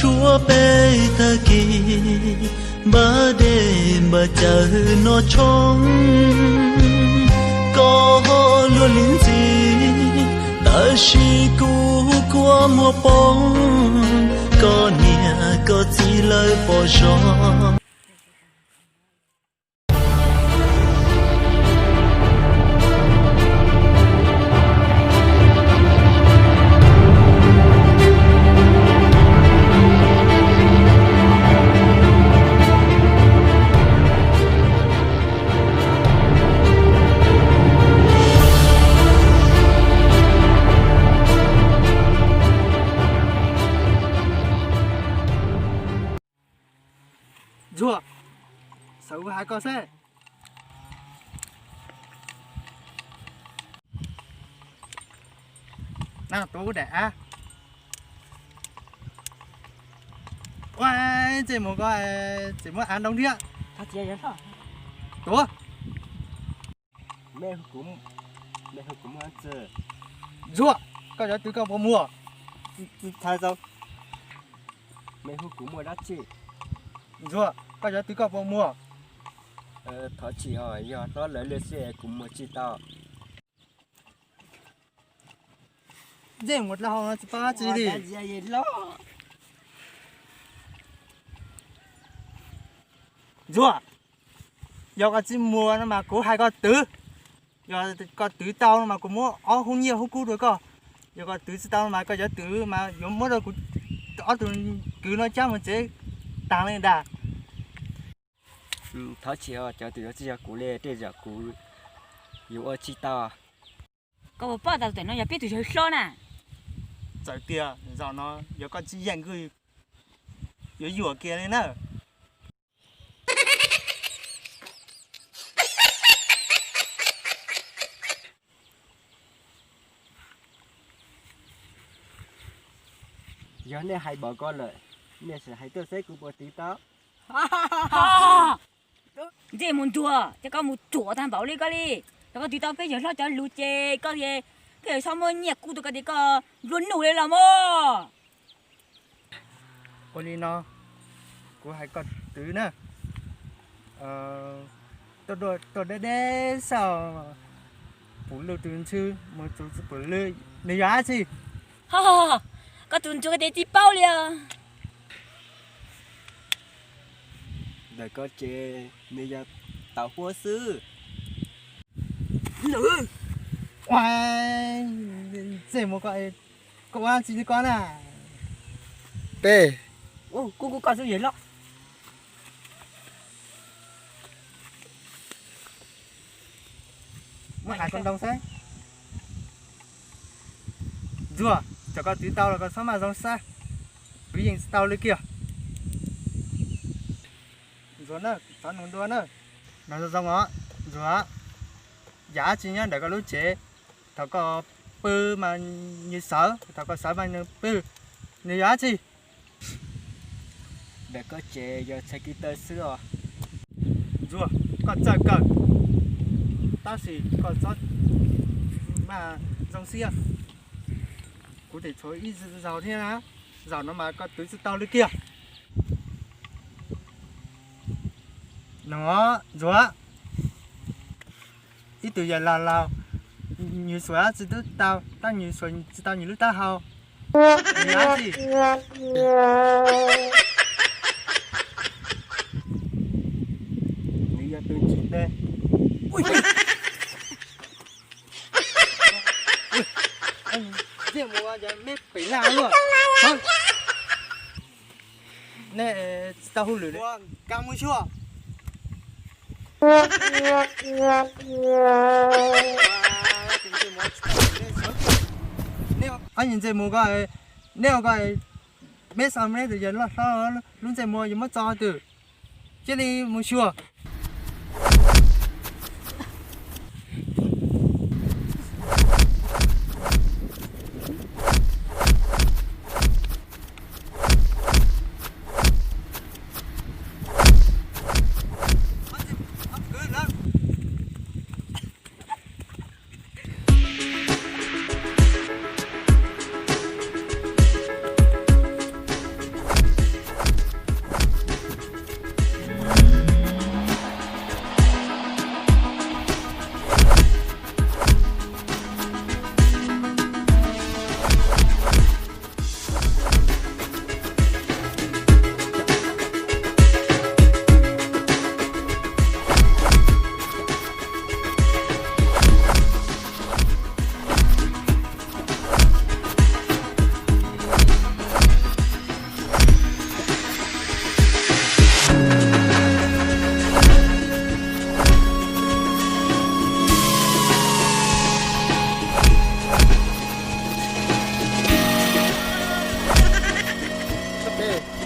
Tshuav peb tag kis, npaj dej npaj cawv noj tshoob, koj ho luag li ntxim, tab sis kuv kua muag poob, koj niam koj txiv lawv pom zoo. Ntsuag, xav kuv hais koj seb. Tuav kuv daim av. Ua, ntsej muag ko tseem muaj av ntoo thiab. Tuav. Ntsuag, koj cov tw koj puas muag? Ntsuag, koj cov tw koj puas muag? Thov txim os, yog hlob lawv lwj xwb kuv muag tsis tau. Ntsej muag dlhau no tsis paub dab tsi li. Ntsuag, yog koj tsis muag no mas kuv hais koj twv. Yog koj twv tau no mas kuv muab ob hub nyiaj hub kub rau koj. Yog koj twv tsis tau no mas koj cov twv mas yuav muab rau kuv ob tug kwv no cab mus tsev tag li ntag. Thov txim os, cov twv no tsis yog kuv li, tej zaum kuv yuav ua tsis tau. Koj puas paub tias tus no yog peb tus yawg hlob na? Txawm tias zaum no yog koj tsis yeem kuj yuav yuam kiag li na. Yog nej hais npaum ko lawm, nej sim hais tuaj seb kuv puas twv tau. Ntsej muag ntsuag, ces koj mus tsuam tag npaum li koj li, yog koj twv tau peb yawg hlob cov lus ces koj, koj yuav txhob muab nyiaj kub rau koj tias koj nplua nuj li los mas. Ua li no, kuv hais koj twv na, tuaj deb deb xwb, pum lwj tus ntxhw mus txog pum lwj, nws yog dab tsi? Koj tus ntsuag ko ces tsis paub li os. Ntawm koj ces nws yog tauv huab xwb. Ntsej muag ko, koj ua dab tsi li ko na? Peb, kuv kuv koj xwb yawg hlob. Muab hais koj ntoo xwb. Ntsuag, txawm koj twv tau los koj txhob maj zoo xwb, kuv yeej tsis tau li kiag. Ntsuag na, txhob nug dua na. Nug zoo zoo os Ntsuag, yam dab tsi nyob ntawm koj lub tsev? Thaum koj pw mas nws sawv, thaum koj sawv mas nws pw, nws yog dab tsi? Ntawm koj tsev yog txhais ko taw xwb os. Ntsuag, koj txawj kawg, tab sis koj txhob maj zoo siab. Kuv tseem tshuav ib zaug thiab na, zaum no mas koj twv tsis tau li kiag. Nug Ntsuag, ib tug yawg laus laus, nws xuas dab tsi twb tau, tab nws xuas tsis tau nws lub taub hau. Nws yog dab tsi? Nws yog tus ntsis tes. Ntsej muag cov me pem laj luaj. Nej tsis tau hauj lwm li, nkag mus xyuas. Ob ntsej muag ko, neb ko, meb xa neb tus yawg loj hlob lub ntsej muag yuav muab tso twg. Cia li mus xyuas. Ej,